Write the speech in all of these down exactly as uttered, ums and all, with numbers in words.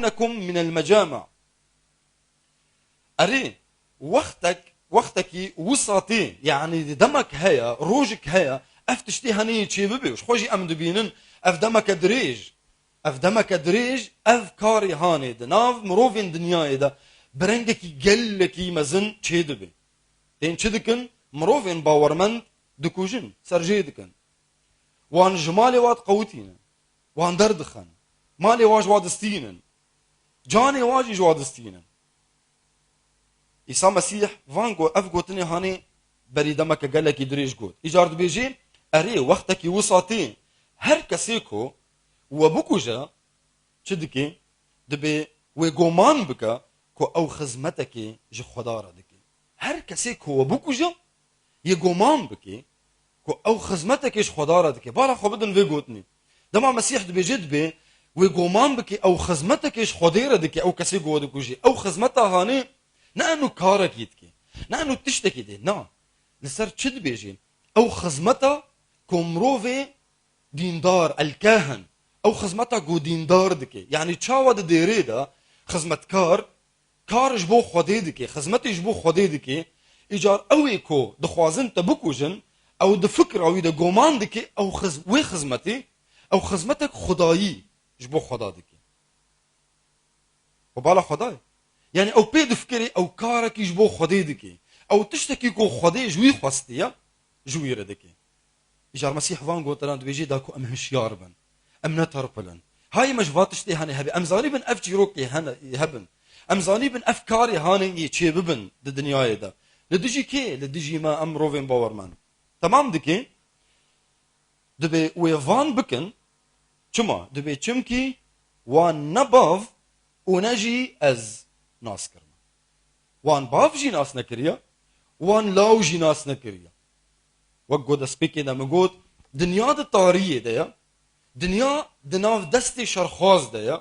يخرجونكم من المجامع. Erê, wextek, wextekî wisa tê, yanî demek heye, rojek heye, ev tiştê henê yê çêbibe. Ji xwe jî em dibînin, ev demeke dirêj, ev demeke dirêj, ev karê hanê di nav mirovên dinyayê de bi rengekî gelekî mezin çêdibe. Tên çi dikin? Mirovên bawermend dikujin, serjê dikin. Wan ji malê wa diqewitînin. Wan derdixin. Malê wa ji wa distînin. Canê wa jî ji wa distînin. Îsa Mesîh van go-, ev gotinê hanê berî demeke gelekî dirêj got. Îcar dibêjê, erê, wextekî wisa tê, her kesê ku we bikuje, çi dike? Dibê wê goman bike ku ew xizmetekê ji Xweda re dike. Her kesê ku we bikuje, yê goman bike ku ew xizmetekê ji Xweda re dike. Bala xwe bidin vê gotinê. Dema Mesîh dibêje, dibê wê goman bike ew xizmetekê ji Xwedê re dike, ew kesê ku we dikujê. Ew xizmeta hanê ne eno karekî dike, ne eno tiştekî dê. Na, li ser çi dibêje? Ew xizmeta ku mirovê dîndar, el-kahin, ew xizmeta ku dîndar dike. Yanî çawa di dêrê de xizmetkar kar ji bo Xwedê dike, xizmetê ji bo Xwedê dike, îcar ew ê ku dixwazin te bikujin, ew di fikra wî de goman dike, ew xiz-, wê xizmetê, ew xizmetek xwedayî ji bo Xweda dike. Û bala Xwedayê. Yanî ew pê difikirê, ew karekî ji bo Xwedê dike. Ew tiştekî ku Xwedê ji wî xwestiye, ji wî re dike. Îcar Mesîh van gotinan dibêjê da ku em hişyar bin. Em neterpilin. Hayê me ji va tiştê hene hebe. Em zanîbin ev çîrokê hene, hebin. Em zanîbin ev karê hanê yê çêbibin di dinyayê de. Li dijî kê? Li dijî me, em mirovên bawermend. Temam dike. Dibê wê van bikin. Çima? Dibê çimkî wan ne bav û ne jî ez nas kirime. Wan bav jî nas nekiriye, wan law jî nas nekiriye. Wek ku destpêkê de min got, dinya di tariyê de ye, dinya di nav destê şerxwaz de ye,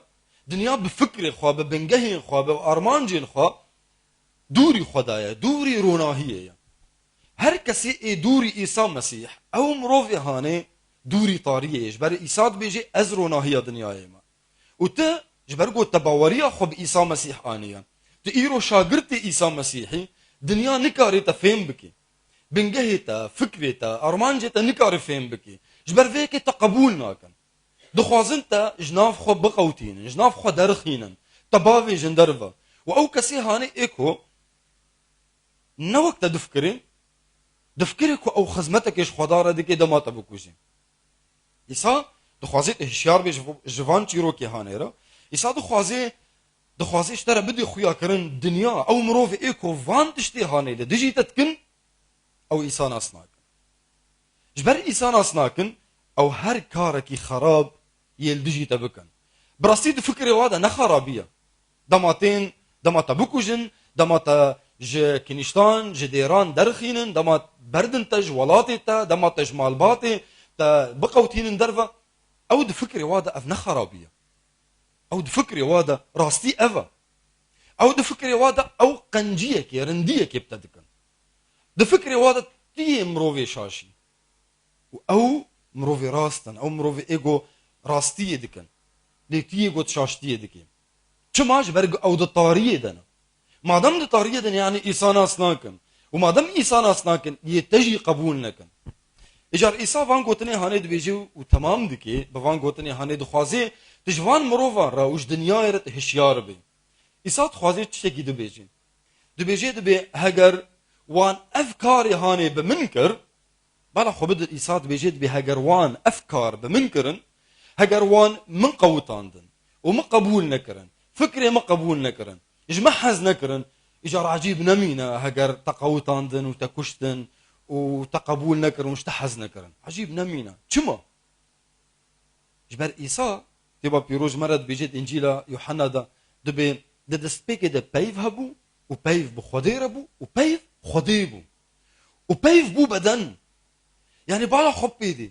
dinya bi fikrê xwe, bi bingehên xwe, bi armancên xwe dûrî xwe de ye, dûrî ronahiyê ye. Her kesê ê dûrî Îsa Mesîh, ew mirovê hanê dûrî tariyê ye. Ji ber Îsa dibêje, ez ronahiya dinyayê me. Û tu, ji ber ku te baweriya xwe bi Îsa Mesîh aniye, tu îro şagirtê Îsa Mesîhî, dinya nikare te fêm bike. Bingehê te, fikrê te, armancê te nikare fêm bike. Ji ber vê yekê te qebûl nakin. Dixwazin te ji nav xwe biqewtînin, ji nav xwe derxînin, te bavêjin derve. Û ew kesê hanê ê ku ne wek te difikirê, difikirê ku ew xizmetekê ji Xweda re dike, dema te bikujê. Îsa dixwazê tu hişyar bê ji, ji van çîrokê hanê re. Îsa dixwazê, dixwazê ji te re bidê xuyakirin dinya, ew mirovê ê ku van tiştê hanê li dijî te dikin, ew Îsa nas nakin. Ji ber Îsa nas nakin, ew her karekî xerab yê li dijî te bikin. Bi rastî di fikrê wa de ne xerabî ye. Dema tên, dema te bikujin, dema te ji kinîştan, ji dêran derxînin, dema berdin te ji welatê te, dema te ji malbatê te biqewtînin derve, ew di fikrê wa de ev ne xerabî ye. Ew di fikrê wa de rastî ev e. Ew di fikrê wa de ew qenciyekê, rindiyekê bi te dikin. Di fikrê wa de tu yê mirovê şaş î. Û ew mirovê rast in, ew mirovê ê ku rastiyê dikin. Lê tu yê ku tu şaştiyê dikî. Çima? Ji ber ku ew di tariyê de ne. Madem di tariyê de ne, yanî Îsa nas nakin. Û madem Îsa nas nakin, yê te jî qebûl nekin. Îcar Îsa van gotinê hanê dibêje û temam dike, bi van gotinê hanê dixwazê tu ji van mirovan re û ji dinyayê re tu hişyar bî. Îsa dixwazê tiştekî dibêje. Dibêje, dibê heger wan ev karê hanê bi min kir, bala xwe bidin, Îsa dibêje, dibê heger wan ev kar bi min kirin, heger wan min qewitandin û min qebûl nekirin, fikrê min qebûl nekirin, ji min hez nekirin, îcar ecîb nemîne heger te qewitandin û te kuştin û te qebûl nekirin û ji te hez nekirin. Ecîb nemîne. Çima? Ji ber Îsa, Kitêba Pîroz ji me re dibêje di Încîla Yuhanna de, dibê di destpêkê de peyv hebû û peyv bi Xwedê re bû û peyv Xwedê bû. Û peyv bû beden. Yanî bala xwe pê dê.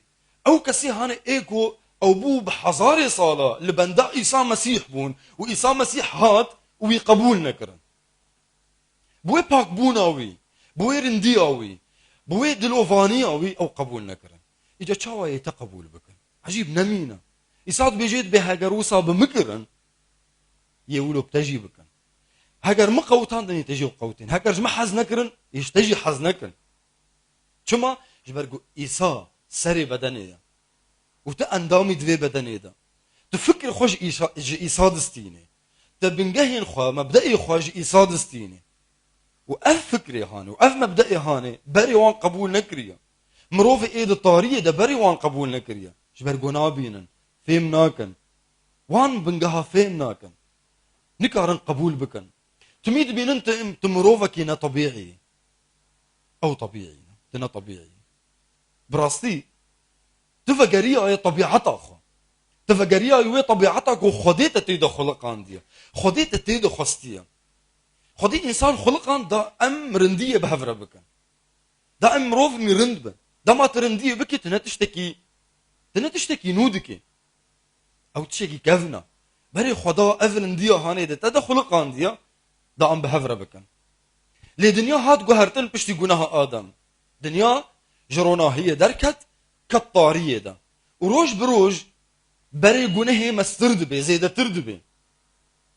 Ew kesê hanê ê ku ew bû bi hezarê sala li benda Îsa Mesîh bûn û Îsa Mesîh hat û wî qebûl nekirin. Bi wê pakbûna wî, bi wê rindiya wî, bi wê dilovaniya wî ew qebûl nekirin. Îca çawa yê te qebûl bikin? Ecîb nemîne. Îsa dibêje, dibê heger wisa bi min kirin, yê wilo bi te jî bikin. Heger min qewitandin, yê te jî qewitên. Heger ji min hez nekirin, yê ji te jî hez nekin. Çima? Ji ber ku Îsa serê bedenê ye. Û tu endamî di vê bedenê de. Tu fikrê xwe ji Îsa, ji Îsa distînî. Te bingehên xwe, mebdeê xwe ji Îsa distînî. Û ev fikrê hanê û ev mebdeê hanê berê wan qebûl nekiriye. Mirovê ê di tariyê de berê wan qebûl nekiriye. Ji ber ku nabînin, fêm nakin. Wan bingeha fêm nakin. Nikarin qebûl bikin. Timî dibînin tu, tu mirovekî ne tebîî. Ew tebîî ne. Tu ne tebîî. Bi rastî, tu vegeriyaye tebîeta xwe. Tu vegeriyaye wê tebîeta ku Xwedê te tê de xuliqandiye. Xwedê te tê de xwestiye. Xwedê însan xuliqand da em rindiyê bi hev re bikin. Da em mirovî rind bin. Dema tu rindiyê bikî, tu ne tiştekî, tu ne tiştekî nû dikî. Ew tiştekî kevn e. Berê Xweda ev rindiya hanê de te de xuliqandiye, da em bi hev re bikin. Lê dinya hat guhertin piştî guneha Adem. Dinya ji ronahiyê derket, ket tariyê de. Û roj bi roj berê gunehê mestir dibe, zêdetir dibe.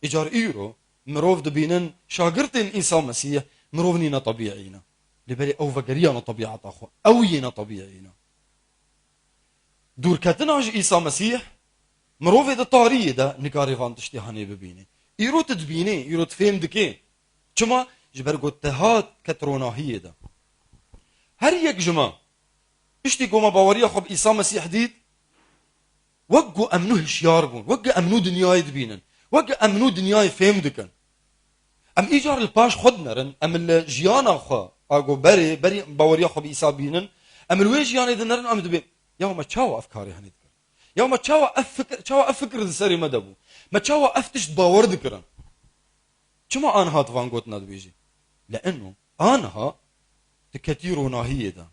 Îcar îro mirov dibînin şagirtên Îsa Mesîh mirov nîne tebîî ne. Lê berê ew vegeriya ne tebîeta xwe. Ew yê ne tebîî ne. Dûrketina ji Îsa Mesîh, mirovê di tariyê de nikarê van tiştê hanê bibînê. Îro tu dibînê, îro tu fêm dikê. Çima? Ji ber ku te hat ket ronahiyê de. Her yek ji me, piştî ku me baweriya xwe bi Îsa Mesîh dît, wek ku em nû hişyar bûn, wek ku em nû dinyayê dibînin, wek ku em nû dinyayê fêm dikin. Em îcar li paş xwe dinerin, em li jiyana xwe, a ku berê, berî baweriya xwe bi Îsa bînin, em li wê jiyanê dinerin, em dibê, ya me çawa ev karê henê dikir? Ya me çawa ev fikir, çawa ev fikir di serê me de bû? Me çawa ev tişt bawer dikirin? Çima aniha tu van gotina dibêjî? Le'eno aniha tu ketî ronahiyê de.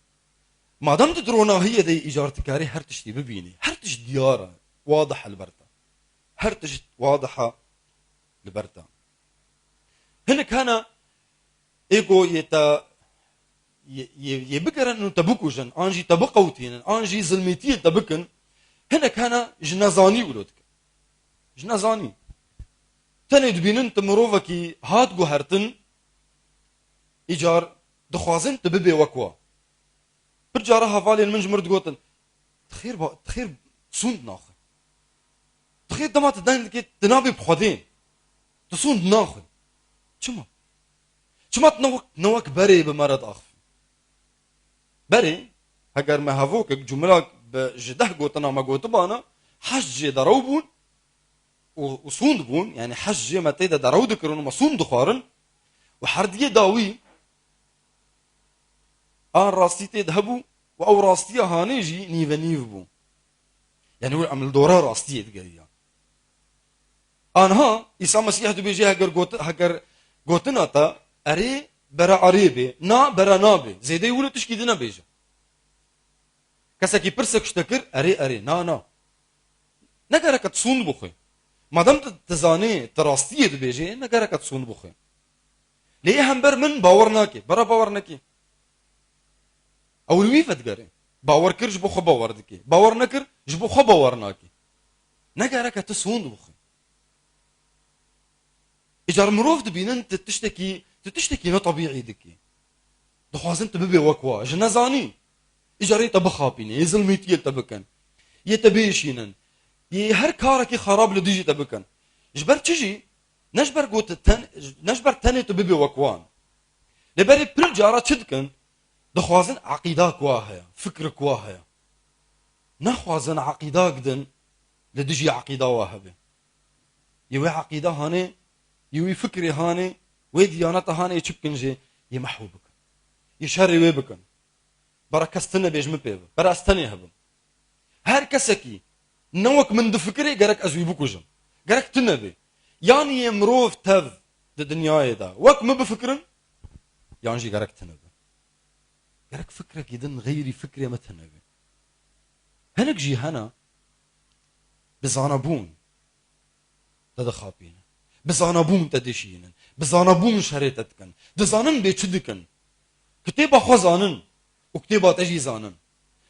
Madem tu di ronahiyê de yî, îcar tu karî her tiştî bibînî. Her tişt diyar e, wadih e li ber te. Her tişt wadih e li ber te. Hinek hene ê ku yê te, yê, yê, yê bigerin û te bikujin, an jî te biqewtînin, an jî zilmîtiyê te bikin, hinek hene ji nezanî wilo dikin. Ji nezanî. Tenê dibînin tu mirovekî hat guhertin, îcar dixwazin tu bibê wek wa. Pir cara hevalên min ji mir digotin, "Tu xêr ba-, tu xêr sûnd naxwe. Tu xêr dema tu deng dikê, tu nabê bi Xwedê. Tu sûnd naxwe." Çima? Çima tu ne wek, ne wek berê bi me re diaxivî? Berê, heger me hevokek, cumlak bi ji deh gotina me gotibana, heşt jê derew bûn û, û sûnd bûn, yanî heşt jê me tê de derew dikirin û me sûnd dixwarin û herdiyê dawî an rastî tê de hebû û ew rastiya hanê jî nîve nîv bû. Yanî wê em li dora rastiyê digeriyan. Anha Îsa Mesîh dibêje, heger got-, heger gotina te erê, bere erê bê, na, bere na bê. Zêdeyî wilo tişkî din nebêje. Kesekî pirsek ji te kir, erê, erê, na, na. Ne gerek e tu sûnd bixwe. Madem tu, tu zanê, tu rastiyê dibêjê, ne gerek e tu sûnd bixwe. Lê yê hember min bawer nake, bere bawer neke. Ew li wî vedigere. Bawer kir, ji bo xwe bawer dike. Bawer nekir, ji bo xwe bawer nake. Ne gerek e tu sûnd bixwe. Îcar mirov dibînin tu tiştekî, tu tiştekî ne tebîî dikî. Dixwazin tu bibê wek wa. Ji nezanî. Îcar yê te bixapînin, yê zilmîtiyê li te bikin. Yê te biêşînin. Yê her karekî xerab li dijî te bikin. Ji ber çi jî? Ne ji ber ku tu ten-, ne ji ber tenê tu bibê wek wan. Lê berê pir cara çi dikin? Dixwazin eqîda ku wa heye, fikr ku wa heye. Nexwazin eqîdak din li dijî eqîda wa hebe. Yê wê eqîda hanê, yê wî fikrê hanê, wê diyaneta hanê, yê çi bikin jê, yê mehw bikin. Yê şerê wê bikin. Bera kes tune bê ji min pê ve. Bera ez tenê hebim. Her kesekî ne wek min difikirê, gerek ez wî bikujim. Gerek tune bê. Yan yê mirov tev di dinyayê de wek min bifikirin, yan jî gerek tune be. Gerek fikrekî din xeyrî fikrê me tune be. Hinek jî hene bi zanabûn te dixapînin. Bi zanabûn te dişînin. Bi zanabûn şerê te dikin. Dizanin bê çi dikin. Kitêba xwe zanin û kitêba te jî zanin.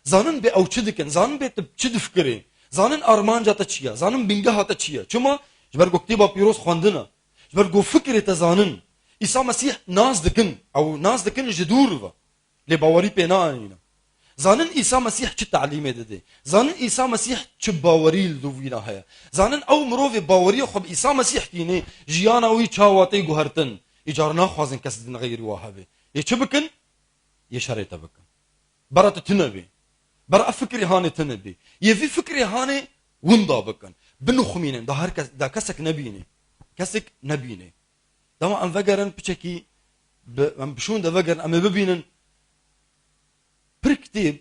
Zanin bê ew çi dikin. Zanin bê tu çi difikirî. Zanin armanca te çi ye. Zanin bingeha te çi ye. Çima? Ji ber ku Kitêba Pîroz xwendin e. Ji ber ku fikrê te zanin. Îsa Mesîh nas dikin. Ew nas dikin ji dûr ve. Lê bawerî pê nayîne. Zanin Îsa Mesîh çi telîmê didê. Zanin Îsa Mesîh çi bawerî li dûvîna heye. Zanin ew mirovê baweriya xwe bi Îsa Mesîh tînê, jiyana wî çawa tê guhertin. Îcar naxwazin kes din xeyrî wa hebe. Yê çi bikin? Yê şerê te bikin. Bera tu tune bê. Bera ev fikrê hanê tune bê. Yê vî fikrê hanê winda bikin. Binixumînin. Da her kes, da kesek nebînê. Kesek nebînê. Dema em vegerin piçekî bi, em bi şûn de vegerin, em ê bibînin. Pir kitêb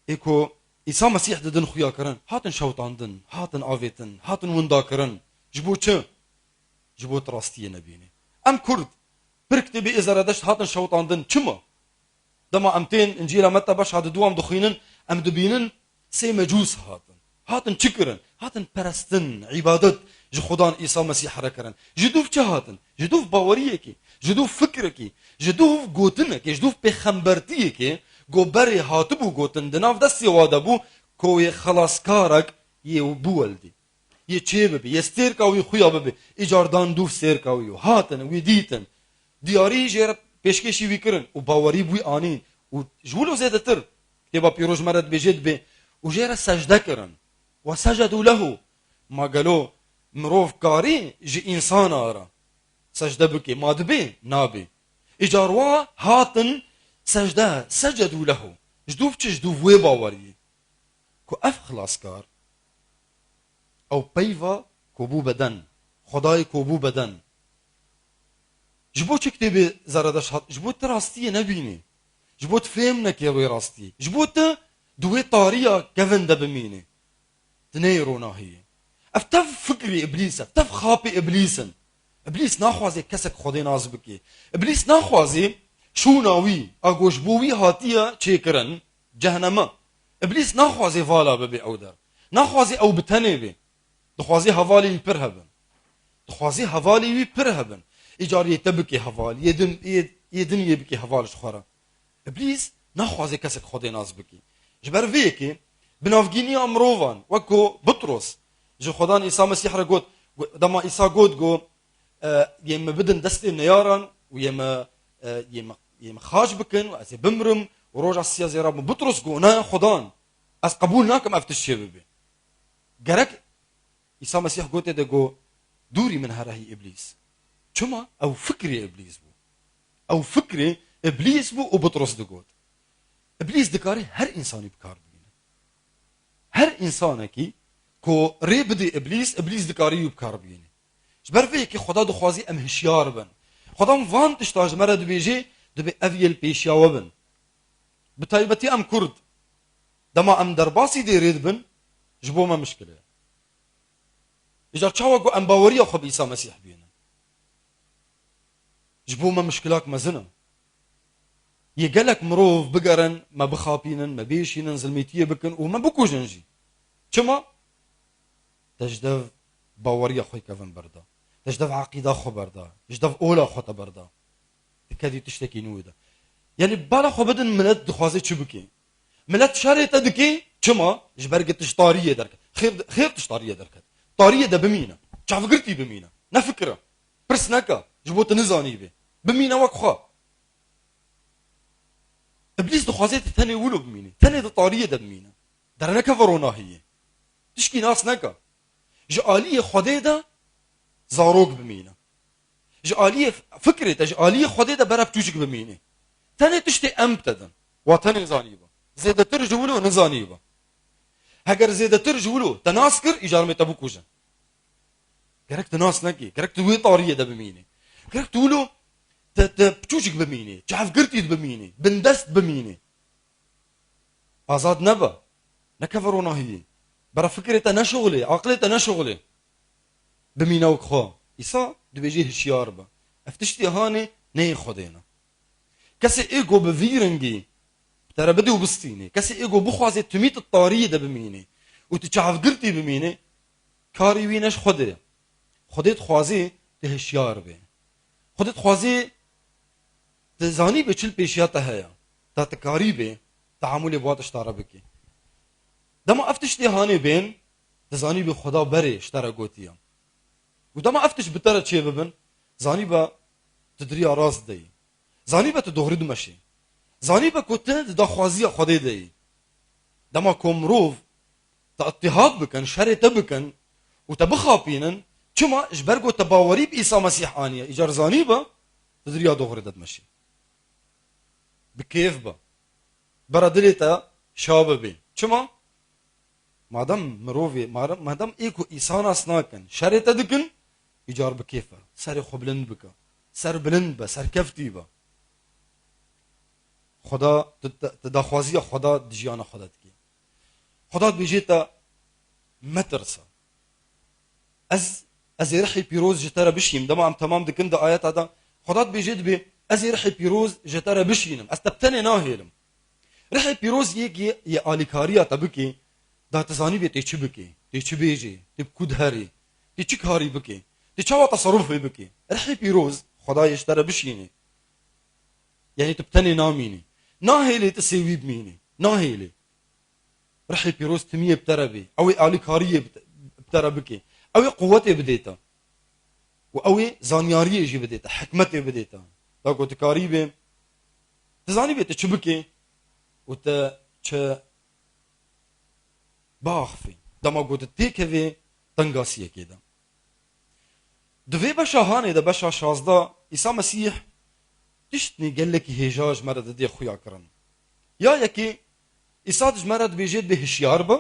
ê ku Îsa Mesîh didin xuya kirin, hatin şewitandin, hatin avêtin, hatin winda kirin. Ji bo çi? Ji bo tu rastiyê nebînî. Em Kurd, pir kitêbê ê Zeredeşt hatin şewitandin. Çima? Dema em tên Încîla Metta beşa diduwa em dixwînin, em dibînin sê mecûs hatin. Hatin çi kirin? Hatin perestin, îbadet ji Xudan Îsa Mesîh re kirin. Ji dûv çi hatin? Ji dûv baweriyekê, ji dûv fikrekê, ji dûv gotinekê, ji dûv pêxembertiyekê ku berê hatibû gotin, di nav destê wa de bû ku yê xelaskarek yê biweldî. Yê çê bibe, yê stêrka wî xuya bibe. Îcar dan dûv stêrka wî û hatin, wî dîtin. Diyarî jê re pêşkêşî wî kirin û bawerî bi wî anîn. Û ji wilo zêdetir, Kitêba Pîroz ji me re dibêje dibê, û jê re secde kirin. Ve secedû lehu. Ma gelo mirov karî ji însana re secde bike? Ma dibê? Nabê. Îcar wa hatin secde, secedû lehu. Ji dûv çi? Ji dûv wê baweriyê. Ku ev xilaskar, ew peyva ku bû beden, Xwedayê ku bû beden. Ji bo çi kitêbê Zeredeşt hat? Ji bo tu rastiyê nebînî. Ji bo tu fêm nekê wê rastiyê. Ji bo tu di wê tariya kevin de bimînî. Tu neyê ronahiyê. Ev tev fikrê Îblîs e, tev xapê Îblîs in. Îblîs naxwazê kesek Xwedê nas bike. Îblîs naxwazê şûna wî, a ku ji bo wî hatiye çêkirin, ceheneme. Îblîs naxwazê vala bibe ew der. Naxwazê ew bi tenê be. Dixwazê hevalê wî pir hebin. Dixwazê hevalê wî pir hebin. Îcar yê te bike heval, yê din, yê, yê din yê bike heval ji xwe re. Îblîs naxwazê kesek Xwedê nas bike. Ji ber vê yekê, bi navgîniya mirovan, wek ku Bitros ji Xwedan Îsa Mesîh re got, gu-, dema Îsa got, got, e, "Yê min bidin destê neyaran û yê min, e, yê min, yê min xaç bikin û ez ê bimrim û roja sisiya zêra bim." Bitros got, "Na ya Xwedan, ez qebûl nakim ev tişt çê bibe." Gerek Îsa Mesîh gotê de got, "Dûrî min herehî Îblîs." Çima? Ew fikrê Îblîs bû. Ew fikrê Îblîs bû û Bitros digot. Îblîs dikarî her însanî bi kar bigîne. Her însanekî ku rê bidê Îblîs, Îblîs dikarî wî bi kar bigîne. Ji ber vê yekê Xweda dixwazî em hişyar bin. Xweda van tişta ji me re dibêjê, dibê ev yê li pêşiya we bin. Bi taybetî em Kurd, dema em derbasî dêrê dibin, ji bo me mişkil e. Îcar çawa ku em baweriya xwe bi Îsa Mesîh bînin? Ji bo me mişkilak mezin e. Yê gelek mirov bigerin, me bixapînin, me bêşînin, zilmîtiyê bikin û me bikujin jî. Çima? Te ji dev baweriya xwe kevin berda. Te ji dev eqîda xwe berda. Ji dev ola xwe te berda. Dikedî tiştekî nû de. Yanî bala xwe bidin, milet dixwaze çi bike? Milet şerê te dike, çima? Ji ber ku tu ji tariyê derket. Xêr, xêr tu ji tariyê derket. Tariyê de bimîne. Çavgirtî bimîne. Nefikire. Pirs neke. Ji bo tu nizanî bê. Bimîne wek xwe. Îblîs dixwaze tu tenê wilo bimînî. Tenê di tariyê de bimîne. Dernekeve ronahiyê. Tişkî nas neke. Ji aliyê Xwedê de zarok bimîne. Ji aliyê fikrê te, ji aliyê Xwedê de bera biçûçik bimînî. Tenê tiştê em bi te din. Wa te nizanî be. Zêdetir ji wilo nizanî be. Heger zêdetir ji wilo te nas kir, îcar me te bikujin. Gerek tu nas nekî. Gerek tu wê tariyê de bimînî. Gerek tu wilo te, te piçûçik bimînî. Çavgirtî bimînî. Bindest bimînî. Azad nebe. Nekeve ronahiyê. Bera fikrê te neşixulê, aqilê te neşixulê. Bimîne wek xwe. Îsa dibêjê hişyar be. Ev tiştê hanê neyê Xwedê ne. Kesê ê ku bi vî rengî bi te re bidê û bistînê. Kesê ê ku bixwazê tu mît tariyê de bimînê û tu çavgirtî bimînê, karê wî ne ji Xwedê ye. Xwedê dixwazê tu hişyar bê. Xwedê dixwazê tu zanî bê çi li pêşiya te heye. Ta tu karî bê, tehamûlê bi wa tişta re bikî. Dema ev tiştê hanê bên, tu zanî bê Xweda berê ji te re gotiye. Û dema ev tişt bi te re çêbibin, zanîbe tu di riya rast de yî. Zanîbe tu doxrî dimeşî. Zanîbe ku tu di daxwaziya Xwedê de yî. Dema ku mirov te îtîhad bikin, şerê te bikin û te bixapînin, çima? Ji ber ku te bawerî bi Îsa Mesîh aniye. Îcar zanîbe tu di riya doxrî de dimeşî. Bi kêf be. Bera dilê te şa bibê. Çima? Madem mirovê, madem, madem ê ku Îsa nas nakin, şerê te dikin, îcar bi kêf e. Serê xwe bilind bike. Ser bilind be, serkeftî be. Xweda, tu, tu, tu daxwaziya Xweda di jiyana xwe de dikî. Xweda dibêjê te, metirse. Ez, ez ê rihê pîroz ji te re bişîm. Dema em temam dikin di ayeta de, Xweda dibêje dibê, ez ê rihê pîroz ji te re bişînim. Ez te bi tenê nahêlim. Rihê pîroz yê, yê alîkariya te bikê, da tu zanîbê tê çi bikê, tê çi bêjê, tê bi ku diherê, tê çi karî bikê, tê çawa teserufê bikê. Rihê pîroz, Xwedayê ji te re bişînê. Yanî tu bi tenê namînî. Nahêlê tu sê wî bimînî. Nahêlê. Rihê pîroz timiyê bi te re bê. Ew ê alîkariyê bi te, bi te re bike. Ew ê quwetê bidê te. Û ew ê zanyariyê jî bidê te, hikmetê bidê te. Da ku tu karî bê, tu zanî bê tu çi bikê û tu çi biaxifî. Dema ku tu têkevê tengasiyekê de. Di vê beşa hanê de, beşa şazdeh, Îsa Mesîh tiştnî gelekî hêja ji me re didê xuya kirin. Ya yekê, Îsa ji me re dibêje dibê hişyar be,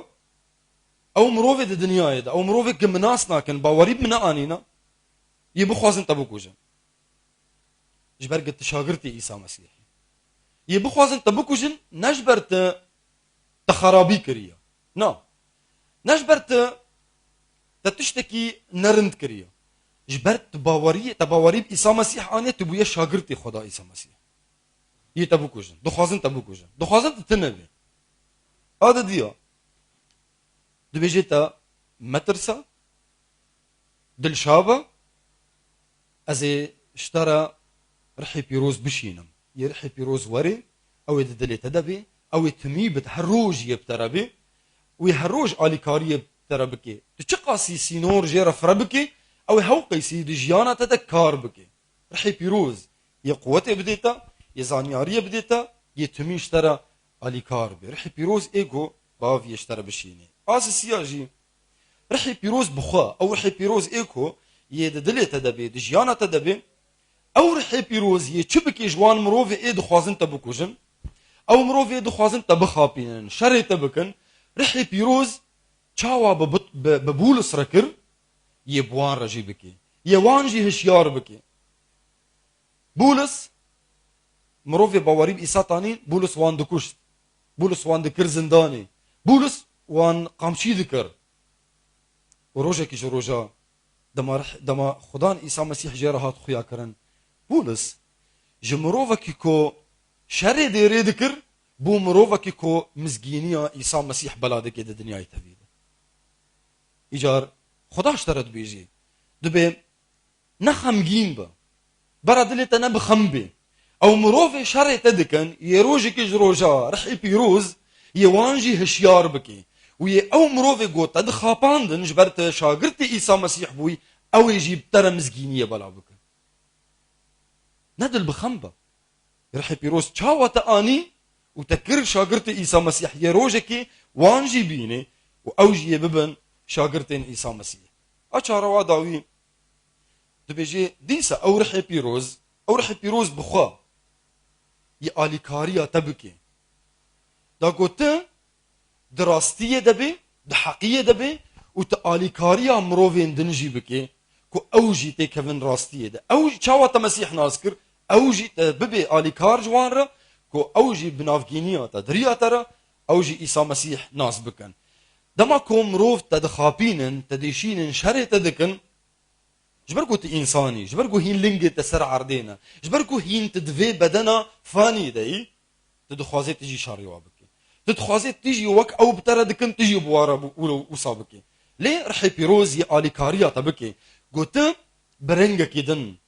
ew mirovê di dinyayê de, ew mirovê ku min nas nakin, bawerî bi min neanîne, yê bixwazin te bikujin. Ji ber ku tu şagirtê Îsa Mesîhî. Yê bixwazin te bikujin, ne ji ber tu te xerabî kiriye. Na. Ne ji ber tu te tiştekî nerind kiriye. Ji ber tu baweriyê, te bawerî bi Îsa Mesîh aniye, tu bûye şagirtê Xweda Îsa Mesîh. Yê te bikujin. Dixwazin te bikujin. Dixwazin tu tune bî. A didiya. Dibêje te, metirse, dilşa be, ez ê ji te re rihê pîroz bişînim. Yê rihê pîroz werê, ew ê di dilê te de bê, ew ê timî bi te, her roj yê bi te re bê, wê her roj alîkariyê bi te re bikê. Tu çiqasî sînor jê re fire bikê, ew ê hewqeysî di jiyana te de kar bikê. Rihê pîroz yê quwetê bidê te, yê zanyariyê bidê te, yê timî ji te re alîkar bê. Rihê pîroz ê ku baviyê ji te re bişînê. A sisiya jî, rihê pîroz bi xwe, ew rihê pîroz ê ku yê di dilê te de bê, di jiyana te de bê, ew rihê pîroz yê çi bikê ji wan mirovê ê dixwazin te bikujin, ew mirovê ê dixwazin te bixapînin, şerê te bikin, rihê pîroz çawa bi, bi, bi, bi Bûlis re kir, yê bi wan re jî bikê. Yê wan jî hişyar bikê. Bûlis, mirovê bawerî bi Îsa tanîn, Bûlis wan dikuşt. Bûlis wan dikir zindanê. Bûlis wan qamçî dikir. Û rojekî ji roja dema rih-, dema Xudan Îsa Mesîh jê re hat xuya kirin, Bûlis, ji mirovekî ku şerê dêrê dikir, bû mirovekî ku mizgîniya Îsa Mesîh bela dike di dinyayê tevî de. Îcar Xuda ji te re dibêjê. Dibê ne xemgîn be. Bera dilê te ne bi xem bê. Ew mirovê şerê te dikin, yê rojekê ji roja rihê pîroz, yê wan jî hişyar bikê. Û yê ew mirovê ku te dixapandin, ji ber te şagirtê Îsa Mesîh bûyî, ew ê jî bi te re mizgîniyê bela bikin. Ne dil bi xem be. Rihê pîroz çawa te anî û te kir şagirtê Îsa Mesîh, yê rojekê wan jî bînê û ew jî yê bibin şagirtên Îsa Mesîh. A çarewa dawî dibêjê, dîsa ew rihê pîroz, ew rihê pîroz bi xwe yê alîkariya te bike. Da ku tu di rastiyê de bê, di heqiyê de bê û tu alîkariya mirovên din jî bikê ku ew jî têkevin rastiyê de. Ew jî çawa te Mesîh nas kir, ew jî te bibê alîkar ji wan re ku ew jî bi navgîniya te, di riya te re, ew jî Îsa Mesîh nas bikin. Dema ku mirov te dixapînin, te dêşînin, şerê te dikin, ji ber ku tu însan î, ji ber ku hîn lingê te ser erdê ne, ji ber ku hîn tu di vê bedena fanî de yî, tu dixwazê tu jî şerê wa bikî. Tu dixwazê tu jî wek ew bi te re dikin, tu jî bi wa re bi-, wilo wisa bikî. Lê rihê pîroz yê alîkariya te bikê. Ku tu bi rengekî din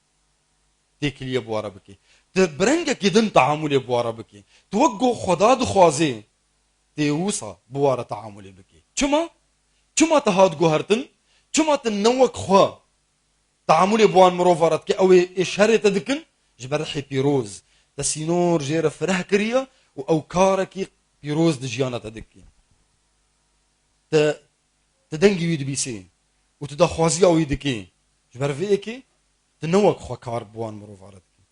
têkiliyê bi wa re bikî. Tu bi rengekî din teamûlê bi wa re bikî. Tu wek ku Xweda dixwazê, tê wisa bi wa re teamûlê bikî. Çima? Çima te hat guhertin? Çima tu ne wek xwe teamulê bi wan mirova re dike, ew ê, ê şerê te dikin, ji ber rihê pîroz. Te sînor jê re fireh kiriye û ew karekî pîroz di jiyana te dike. Te, te dengê wî dibîsê û tu daxwaziya wî dikê. Ji ber vê yekê tu ne wek xwe kar bi wan mirova re dikî.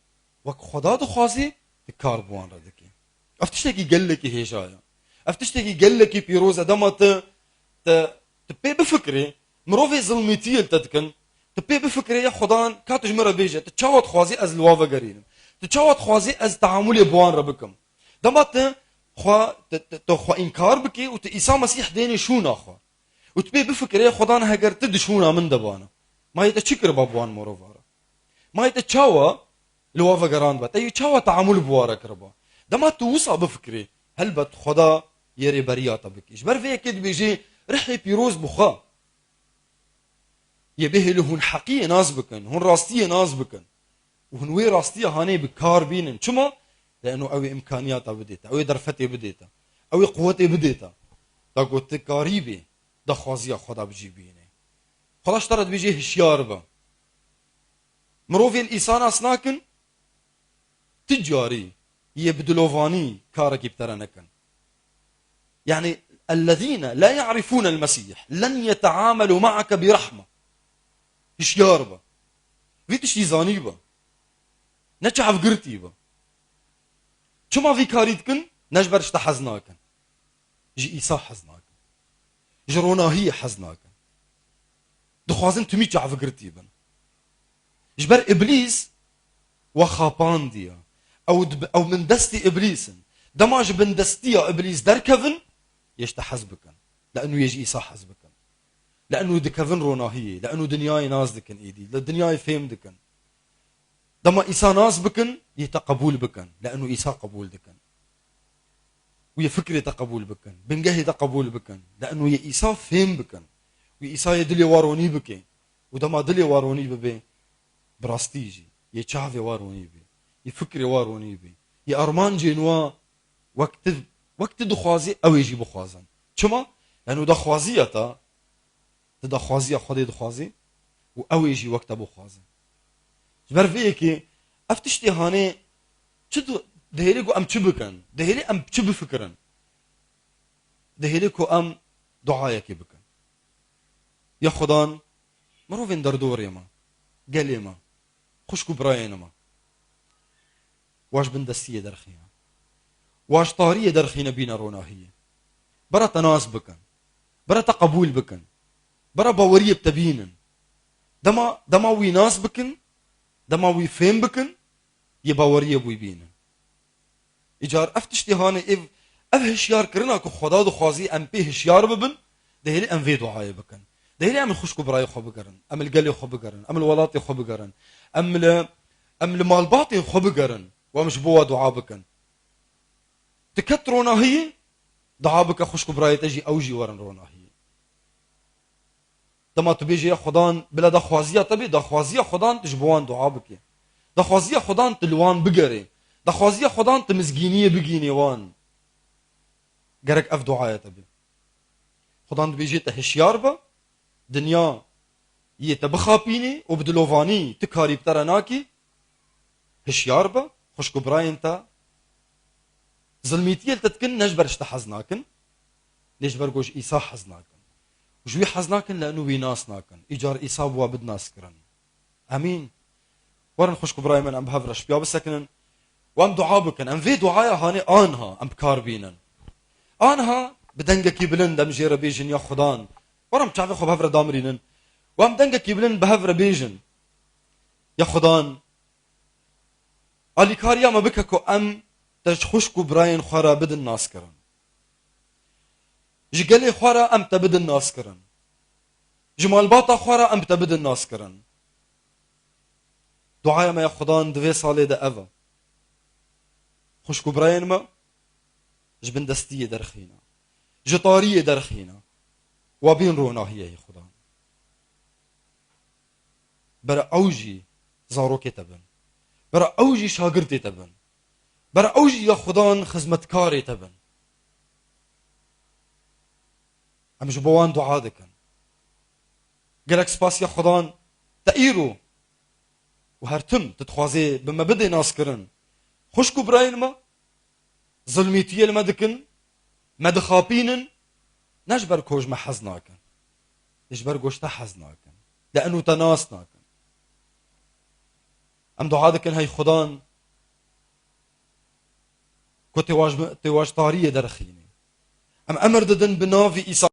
Wek Xweda dixwazî, tu kar bi wan re dikî. Ev tiştekî gelekî hêja ye. Ev tiştekî gelekî pîroz e. Dema tu, te, tu pê bifikirê, mirovê zilmîtiyê li te dikin, tu pê bifikirê ya Xwedan ka tu ji min re bêje, tu çawa dixwazî ez li wa vegerînim? Tu çawa dixwazî ez teamulê bi wan re bikim? Dema tu xwe, tu, tu, tu xwe înkar bikî û tu Îsa Mesîh dênê şûna xwe û tu pê bifikirê, Xwedan heger tu di şûna min de bana, ma yê te çi kiriba bi wan morova re? Ma yê te çawa li wa vegerandba? Te yê çawa teamul bi wa re kiriba? Dema tu wisa bifikirê, helbet Xweda yê rêberiya te bikî. Ji ber vê yekê dibêjê, rihê pîroz bi xwe yê bihêlî hûn heqiyê nas bikin, hûn rastiyê nas bikin. Û hûn wê rastiya hanê bi kar bînin. Çima? Leno ew ê imkaniyata bidê te, ew ê derfetê bidê te, ew ê quwetê bidê te. Da ku tu karî bê daxwaziya Xweda bi cî bînê. Xweda ji te re dibêje hişyar be. Mirovên Îsa nas nakin, ti carî yê bi dilovanî karekî bi te re nekin. Yani, ellezîne la ya'rifûne el-Mesîh len yeteamelu ma'ake bi rehme. Hişyar be. Vî tiştî zanî be. Ne çavgirtî be. Çima vî karî dikin? Ne ji ber ji te hez nakin. Ji Îsa hez nakin. Ji ronahiyê hez nakin. Dixwazin timî çavgirtî bin. Ji ber Îblîs we xapandiye. Ew dib-, ew min destî Îblîs in. Dema ji bin destiya Îblîs derkevin, yê ji te hez bikin. Li enû yê ji Îsa hez bikin. Li enû dikevin ronahiyê. Li enû dinyayê nas dikin êdî. Li dinyayê fêm dikin. Dema Îsa nas bikin, yê te qebûl bikin. Li enû Îsa qebûl dikin. Wî fikrê te qebûl bikin. Bingehê te qebûl bikin. Li enû yê Îsa fêm bikin. Wî Îsa yê dilê wa ronî bike. Û dema dilê wa ronî bibe, bi rastî jî. Yê çavê wa ronî be. Yê fikrê wa ronî be. Yê armancên wa wek ti, wek ti dixwazî, ew ê jî bixwazin. Çima? Li enû daxwaziya te, tu daxwaziya Xwedê dixwazî û ew ê jî wek te bixwazin. Ji ber vê yekê ev tiştê hanê çi di-, dihêlê ku em çi bikin? Dihêlê em çi bifikirin? Dihêlê ku em duayekê bikin. Ya Xudan, mirovên derdorê me, gelê me, xwişk û birayên me, wa ji bin destiyê derxîne. Wa ji tariyê derxîne bîne ronahiyê. Bera te nas bikin. Bera te qebûl bikin. Bera baweriyê bi te bînin. Dema, dema wî nas bikin, dema wî fêm bikin, yê baweriyê bi wî bînin. Îcar ev tiştê hanê êv, ev hişyarkirina ku Xweda dixwazî em pê hişyar bibin, dihêlî em vê duayê bikin. Dihêlî em li xwişk û birayê xwe bigerin, em li gelê xwe bigerin, em li welatê xwe bigerin, em li, em li malbatên xwe bigerin û em ji bo we dua bikin. Tu ket ronahiyê, dua bike xwişk û birayê te jî, ew jî werin ronahiyê. Dema tu bêjî ya Xudan, bila daxwaziya te bê, daxwaziya Xudan tu ji bo wan dua bike. Daxwaziya Xudan tu li wan bigerê. Daxwaziya Xudan tu mizgîniyê bigînê wan. Gerek ev duaya te be. Xudan dibêjê te hişyar be, dinya yê te bixapînê û bi dilovanî tu karî bi te re nakî. Hişyar be, xwişk û birayên te zilmîtiyê li te dikin, ne ji ber ji te hez nakin, lê ji ber ku ji Îsa hez nakin. Û ji wî hez nakin, li enû wî nas nakin. Îcar Îsa bi we bid naskirin. Emîn. Werin xwişk û birayên min, em bi hev re şipiya bisekinin û em dua bikin. Em vê duaya hanê anha em bi kar bînin. Anha bi dengekî bilind em jê re bêjin, ya Xudan. Werin çavê xwe bi hev re damirînin û em dengekî bilind bi hev re bêjin. Ya Xudan, alîkariya me bike ku em te ji xwişk û birayên xwe re bidin naskirin. Ji gelê xwe re em te bidin naskirin. Ji malbata xwe re em te bidin naskirin. Duaya me ya Xudan di vê salê de ev e. Xwişk û birayên me ji bin destiyê derxîne. Ji tariyê derxîne. Wa bîn ronahiyê yê Xudan. Bera ew jî zarokê te bin. Bera ew jî şagirtê te bin. Bera ew jî ya Xudan xizmetkarê te bin. Em ji bo wan dua dikin. Gelek spas ya Xudan, Te îro û her tim tu dixwazê bi me bidê naskirin. Xwişk û birayên me, zilmîtiyê li me dikin, me dixapînin, ne ji ber ku ji me hez nakin, lê ji ber ku ji te hez nakin, lê enû te nas nakin. Em dua dikin, hey Xudan, ku tê wan ji me, tê wan ji tariyê derxînî. Em emir didin bi navî Îsa